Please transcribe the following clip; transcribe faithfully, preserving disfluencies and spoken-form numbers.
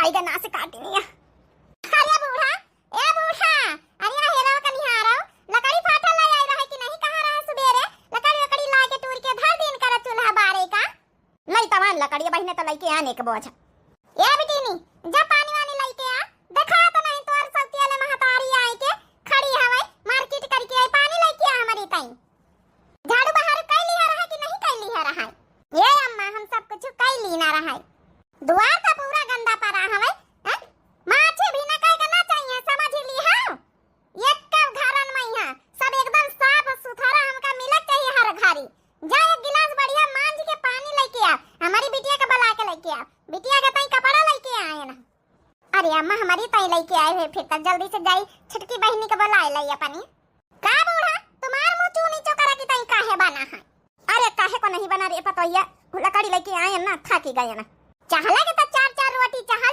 ऐ गना से काटी नहीं है। अरे बूढ़ा, ए बूढ़ा, अरे आ हेरवा कनिहारो, लकड़ी फाटा ला आई रहे कि नहीं? कहाँ रहे सुबेरे? लकड़ी वकड़ी ला के टूर के धर दिन कर चूल्हा बारे का। लई तवान लकड़ी बहिने तो लइके आने के बोझ। ए बिटिनी, जा पानी वानी लइके आ। देखा तो नहीं तोर सौतिया ले महतारी आई के खड़ी हवे, मारकीट करके आई, पानी लइके आ हमरी ताई। झाड़ू बहारू कई लिहा रहा कि नहीं कई लिहा रहा? ए अम्मा, हम सब कुछ कई लीना रहा। दुआर तो पूरा गंदा पड़ा हवे, हैं? माछी भी ना कई के ना चाहिए, समझ लिहा। एक घरन में यहाँ सब एकदम साफ सुथरा हमका मिलक चाहिए हर घरी। जा एक गिलास बढ़िया मांज के पानी लइके आ, हमारी बिटिया के बुला के लइके आ, बिटिया के ताई कपड़ा लइके आए ना। अरे अम्मा, हमारी ताई लइके आए हुए, फिर तब जल्दी से जाई, छोटकी बहिनी के बुलाए लाई अपनी। का बूढ़ा, तुम्हार मुंह चूनी चोकरा की ताई काहे बना है? अरे काहे को नहीं बना रे पतोहिया, लकड़ी लइके आए ना, थाकी गए ना। चहला के तो चार चार रोटी चहल